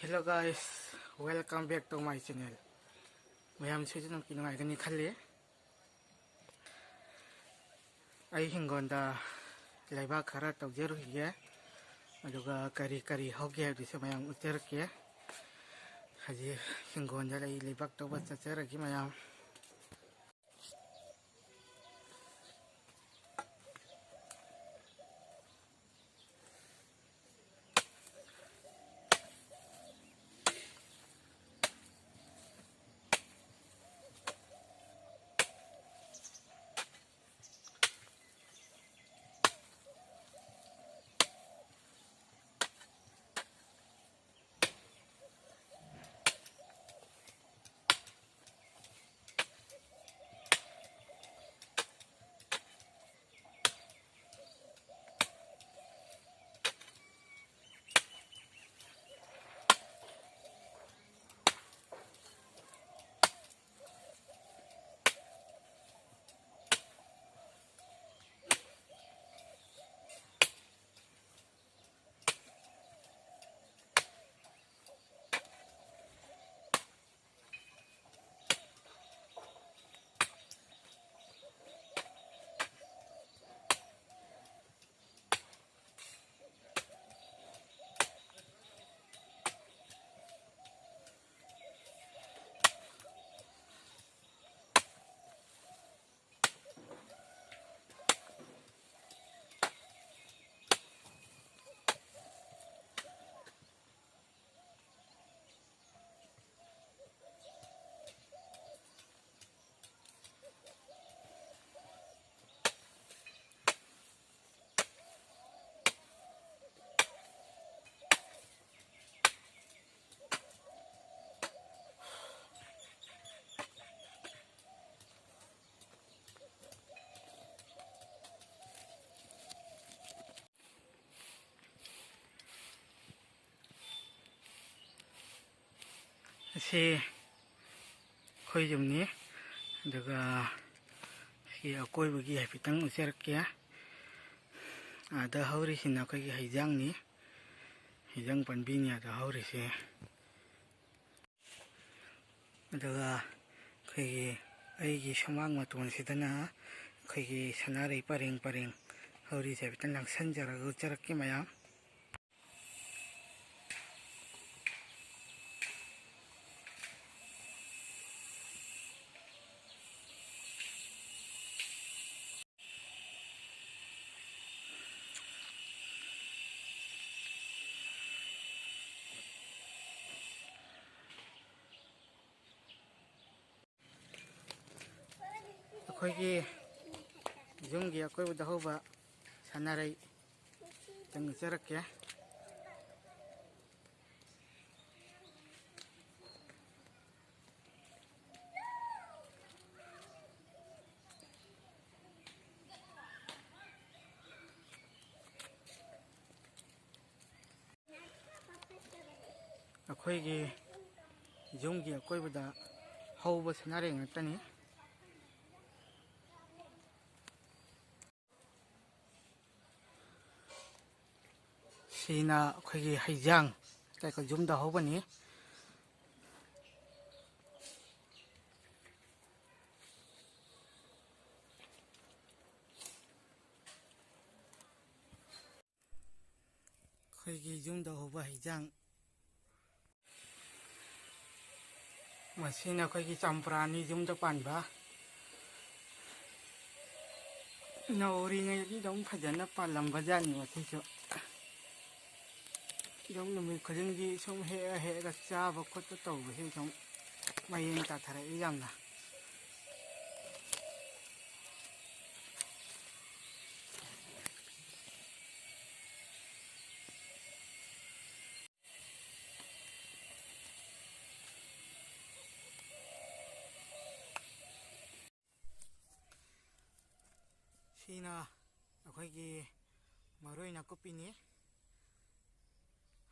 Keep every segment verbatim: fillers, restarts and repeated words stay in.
Hello guys, welcome back to my channel. ꯃꯌꯥꯝ ꯁꯣꯏꯗꯅꯃꯛꯀꯤ ꯅꯨꯡꯉꯥꯏꯒꯅꯤ ꯈꯜꯂꯤ꯫ ꯑꯩ ꯍꯤꯡꯒꯣꯜꯗ ꯂꯩꯕꯥꯛ ꯈꯔ ꯇꯧꯖꯔꯨꯈꯤꯒꯦ, ꯑꯗꯨꯒ ꯀꯔꯤ ꯀꯔꯤ ꯍꯧꯒꯦ ꯍꯥꯏꯕꯗꯨꯁꯨ ꯃꯌꯥꯝ ꯎꯠꯆꯔꯛꯀꯦ꯫ ꯍꯧꯖꯤꯛ ꯍꯤꯡꯒꯣꯜꯗ ꯑꯩ ꯂꯩꯕꯥꯛ ꯇꯧꯕ ꯆꯠꯆꯔꯒꯦ ꯃꯌꯥꯝ꯫ ꯑꯁꯤ ꯑꯩꯈꯣꯏ ꯌꯨꯝꯅꯤ꯫ ꯑꯗꯨꯒ ꯁꯤ ꯑꯀꯣꯏꯕꯒꯤ ꯍꯥꯏꯐꯦꯠꯇꯪ ꯎꯠꯆꯔꯛꯀꯦ꯫ ꯑꯥꯗ ꯍꯧꯔꯤꯁꯤꯅ ꯑꯩꯈꯣꯏꯒꯤ ꯍꯩꯖꯥꯡꯅꯤ꯫ ꯍꯩꯖꯥꯡ ꯄꯥꯝꯕꯤꯅꯤ ꯑꯗ ꯍꯧꯔꯤꯁꯦ꯫ ꯑꯗꯨꯒ ꯑꯩꯈꯣꯏꯒꯤ, ꯑꯩꯒꯤ ꯁꯨꯃꯥꯡ ꯃꯇꯣꯟꯁꯤꯗꯅ ꯑꯩꯈꯣꯏꯒꯤ ꯁꯅꯥꯔꯩ ꯄꯔꯦꯡ ꯄꯔꯦꯡ ꯍꯧꯔꯤꯁꯦ ꯍꯥꯏꯐꯦꯠꯇꯪ ꯅꯛꯁꯟꯖꯔꯒ ꯎꯠꯆꯔꯛꯀꯦ ꯃꯌꯥꯝ꯫ ꯑꯩꯈꯣꯏꯒꯤ ꯌꯨꯝꯒꯤ ꯑꯀꯣꯏꯕꯗ ꯍꯧꯕ ꯁꯅꯥꯔꯩ ꯆꯪꯖꯔꯛꯀꯦ꯫ ꯑꯩꯈꯣꯏꯒꯤ ꯌꯨꯝꯒꯤ ꯑꯀꯣꯏꯕꯗ ꯍꯧꯕ ꯁꯅꯥꯔꯩ ꯉꯥꯛꯇꯅꯤ꯫ ꯁꯤꯅ ꯑꯩꯈꯣꯏꯒꯤ ꯍꯩꯖꯥꯡ, ꯀꯩꯀꯩ ꯌꯨꯝꯗ ꯍꯧꯕꯅꯤ꯫ ꯑꯩꯈꯣꯏꯒꯤ ꯌꯨꯝꯗ ꯍꯧꯕ ꯍꯩꯖꯥꯡ꯫ ꯃꯁꯤꯅ ꯑꯩꯈꯣꯏꯒꯤ ꯆꯝꯄ꯭ꯔꯥꯅꯤ ꯌꯨꯝꯗ ꯄꯥꯟꯕ꯫ ꯅꯧꯔꯤꯉꯩꯗꯤ ꯑꯗꯨꯝ ꯐꯖꯅ ꯄꯥꯜꯂꯝꯕ ꯖꯥꯠꯅꯤ ꯃꯁꯤꯁꯨ꯫ ꯑꯗꯨꯝ ꯅꯨꯃꯤꯠ ꯈꯨꯗꯤꯡꯒꯤ ꯁꯨꯝ ꯍꯦꯛꯑ ꯍꯦꯛꯑꯒ ꯆꯥꯕ ꯈꯣꯠꯄ ꯇꯧꯕꯁꯤ ꯑꯗꯨꯝ ꯃꯌꯦꯡ ꯇꯥꯊꯔꯛꯏ ꯌꯥꯝꯅ꯫ ꯁꯤꯅ ꯑꯩꯈꯣꯏꯒꯤ ꯃꯔꯣꯏ ꯅꯥꯀꯨꯞꯄꯤꯅꯤ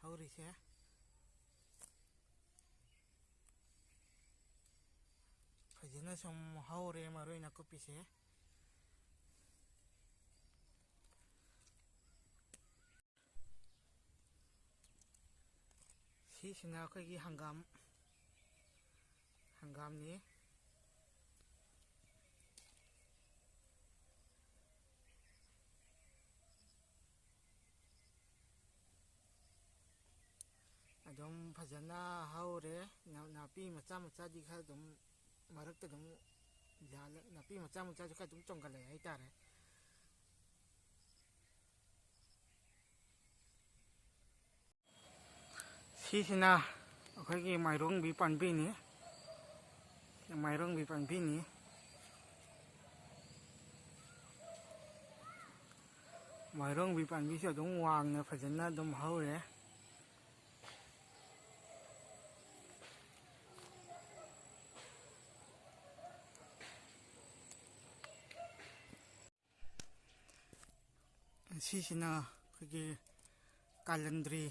ꯍꯧꯔꯤꯁꯦ꯫ ꯐꯖꯅ ꯁꯨꯝ ꯍꯧꯔꯦ ꯃꯔꯣꯏ ꯅꯥꯀꯨꯞꯄꯤꯁꯦ꯫ ꯁꯤꯁꯤꯅ ꯑꯩꯈꯣꯏꯒꯤ ꯍꯪꯒꯥꯝ, ꯍꯪꯒꯥꯝꯅꯤ꯫ ꯑꯗꯨꯝ ꯐꯖꯅ ꯍꯧꯔꯦ꯫ ꯅꯥ-, ꯅꯥꯄꯤ ꯃꯆꯥ ꯃꯆꯥꯗꯤ ꯈꯔ ꯑꯗꯨꯝ ꯃꯔꯛꯇ ꯑꯗꯨꯝ ꯌꯥꯜꯂ-, ꯅꯥꯄꯤ ꯃꯆꯥ ꯃꯆꯥꯁꯨ ꯈꯔ ꯑꯗꯨꯝ ꯆꯣꯡꯈꯠꯂꯛꯑꯦ ꯍꯥꯏꯇꯥꯔꯦ꯫ ꯁꯤꯁꯤꯅ ꯑꯩꯈꯣꯏꯒꯤ ꯃꯥꯏꯔꯣꯡꯕꯤ ꯄꯥꯝꯕꯤꯅꯤ꯫ ꯃꯥꯏꯔꯣꯡꯕꯤ ꯄꯥꯝꯕꯤꯅꯤ꯫ ꯃꯥꯏꯔꯣꯡꯕꯤ ꯄꯥꯝꯕꯤꯁꯨ ꯑꯗꯨꯝ ꯋꯥꯡꯅ ꯐꯖꯅ ꯑꯗꯨꯝ ꯍꯧꯔꯦ꯫ ꯁꯤꯁꯤꯅ ꯑꯩꯈꯣꯏꯒꯤ ꯀꯥꯂꯟꯗ꯭ꯔꯤ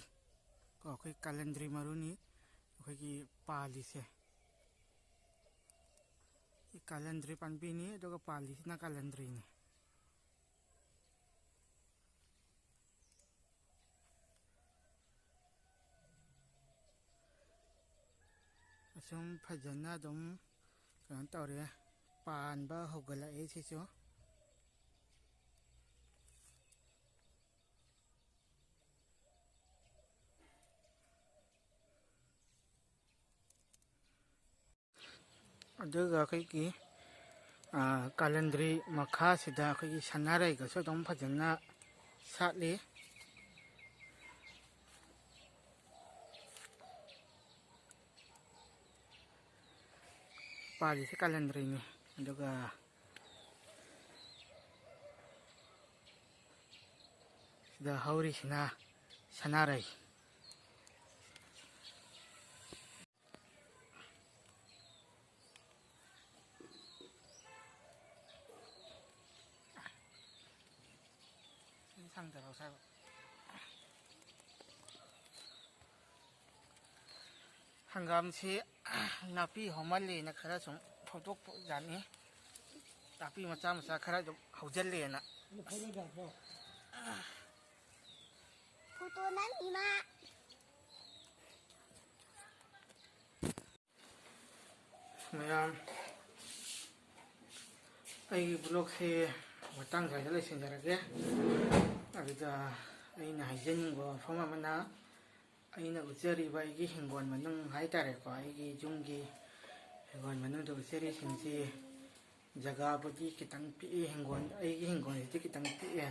ꯀꯣ, ꯑꯩꯈꯣꯏ ꯀꯥꯂꯟꯗ꯭ꯔꯤ ꯃꯔꯨꯅꯤ ꯑꯩꯈꯣꯏꯒꯤ ꯄꯥꯜꯂꯤꯁꯦ꯫ ꯀꯥꯂꯟꯗ꯭ꯔꯤ ꯄꯥꯝꯕꯤꯅꯤ, ꯑꯗꯨꯒ ꯄꯥꯜꯂꯤꯁꯤꯅ ꯀꯥꯂꯟꯗ꯭ꯔꯤꯅꯤ꯫ ꯑꯁꯨꯝ ꯐꯖꯅ ꯑꯗꯨꯝ ꯀꯩꯅꯣ ꯇꯧꯔꯦ, ꯄꯥꯟꯕ ꯍꯧꯒꯠꯂꯛꯑꯦ ꯁꯤꯁꯨ꯫ ꯑꯗꯨꯒ ꯑꯩꯈꯣꯏꯒꯤ, ꯑ, ꯀꯥꯂꯟꯗ꯭ꯔꯤ ꯃꯈꯥꯁꯤꯗ ꯑꯩꯈꯣꯏꯒꯤ ꯁꯅꯥꯔꯩꯒꯁꯨ ꯑꯗꯨꯝ ꯐꯖꯅ ꯁꯥꯠꯂꯤ꯫ ꯄꯥꯜꯂꯤꯁꯦ ꯀꯥꯂꯟꯗ꯭ꯔꯤꯅꯤ꯫ ꯑꯗꯨꯒ ꯁꯤꯗ ꯍꯧꯔꯤꯁꯤꯅ ꯁꯅꯥꯔꯩ꯫ ꯁꯤ ꯊꯥꯡꯗꯔꯛꯑꯣ ꯁ꯭ꯋꯥꯏꯗ꯫ ꯍꯪꯒꯥꯝꯁꯤ ꯅꯥꯄꯤ ꯍꯧꯃꯜꯂꯦꯅ ꯈꯔ ꯁꯨꯝ ꯐꯧꯗꯣꯛꯄ ꯖꯥꯠꯅꯤ꯫ ꯅꯥꯄꯤ ꯃꯆꯥ ꯃꯆꯥ ꯈꯔ ꯑꯗꯨꯝ ꯍꯧꯖꯜꯂꯦꯅ꯫ ꯐꯣꯇꯣ ꯅꯝꯃꯤꯃ꯫ ꯃꯌꯥꯝ, ꯑꯩꯒꯤ ꯕ꯭ꯂꯣꯛꯁꯦ ꯃꯇꯥꯡ ꯁ꯭ꯋꯥꯏꯗ ꯂꯣꯏꯁꯤꯟꯖꯔꯒꯦ꯫ ꯑꯗꯨꯗ ꯑꯩꯅ ꯍꯥꯏꯖꯅꯤꯡꯕ ꯋꯥꯐꯝ ꯑꯃꯅ, ꯑꯩꯅ ꯎꯠꯆꯔꯤꯕ ꯑꯩꯒꯤ ꯍꯤꯡꯒꯣꯜ ꯃꯅꯨꯡ ꯍꯥꯏꯇꯥꯔꯦꯀꯣ, ꯑꯩꯒꯤ ꯌꯨꯝꯒꯤ ꯍꯤꯡꯒꯣꯜ ꯃꯅꯨꯡꯗ ꯎꯠꯆꯔꯤꯁꯤꯡꯁꯤ ꯖꯒꯥꯕꯨꯗꯤ ꯈꯤꯇꯪ ꯄꯤꯛꯏ, ꯍꯤꯡꯒꯣꯜ, ꯑꯩꯒꯤ ꯍꯤꯡꯒꯣꯜꯁꯤꯗꯤ ꯈꯤꯇꯪ ꯄꯤꯛꯑꯦ꯫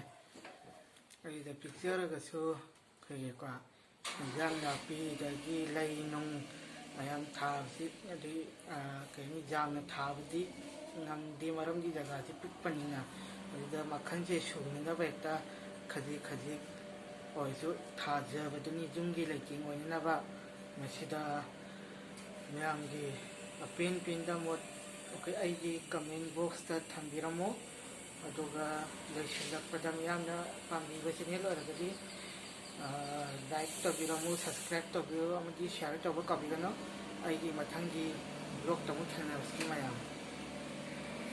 ꯑꯗꯨꯗ ꯄꯤꯛꯆꯔꯒꯁꯨ ꯑꯩꯈꯣꯏꯒꯤꯀꯣ, ꯏꯟꯖꯥꯡ ꯅꯥꯄꯤ, ꯑꯗꯒꯤ ꯂꯩ ꯅꯨꯡ ꯃꯌꯥꯝ ꯊꯥꯕꯁꯤ, ꯑꯗꯩ, ꯑ, ꯀꯩ ꯍꯥꯏꯅꯤ, ꯌꯥꯝꯅ ꯊꯥꯕꯗꯤ ꯉꯝꯗꯦ, ꯃꯔꯝꯗꯤ ꯖꯒꯥꯁꯤ ꯄꯤꯛꯄꯅꯤꯅ꯫ ꯑꯗꯨꯗ ꯃꯈꯜꯁꯦ ꯁꯨꯅꯅꯕ ꯍꯦꯛꯇ ꯈꯖꯤꯛ ꯈꯖꯤꯛ ꯑꯣꯏꯔꯁꯨ ꯊꯥꯖꯕꯗꯨꯅꯤ, ꯌꯨꯝꯒꯤ ꯂꯩꯇꯦꯡ ꯑꯣꯏꯅꯅꯕ꯫ ꯃꯁꯤꯗ ꯃꯌꯥꯝꯒꯤ ꯑꯄꯦꯟ ꯄꯦꯟꯗ ꯃꯣꯠ ꯑꯩꯈꯣꯏ ꯑꯩꯒꯤ ꯀꯃꯦꯟ ꯕꯣꯛꯁꯇ ꯊꯝꯕꯤꯔꯝꯃꯨ꯫ ꯑꯗꯨꯒ ꯂꯣꯏꯁꯤꯜꯂꯛꯄꯗ ꯃꯤꯌꯥꯝꯅ ꯄꯥꯝꯕꯤꯕ ꯆꯦꯅꯦꯜ ꯑꯣꯏꯔꯒꯗꯤ, ꯑ, ꯂꯥꯏꯛ ꯇꯧꯕꯤꯔꯝꯃꯨ, ꯁꯕꯁꯀ꯭ꯔꯥꯏꯕ ꯇꯧꯕꯤꯔꯝꯃꯨ ꯑꯃꯗꯤ ꯁꯤꯌꯥꯔ ꯇꯧꯕ ꯀꯥꯎꯕꯤꯒꯅꯨ꯫ ꯑꯩꯒꯤ ꯃꯊꯪꯒꯤ ꯕ꯭ꯂꯣꯛꯇ ꯑꯃꯨꯛ ꯊꯦꯡꯅꯔꯁꯤ ꯃꯌꯥꯝ꯫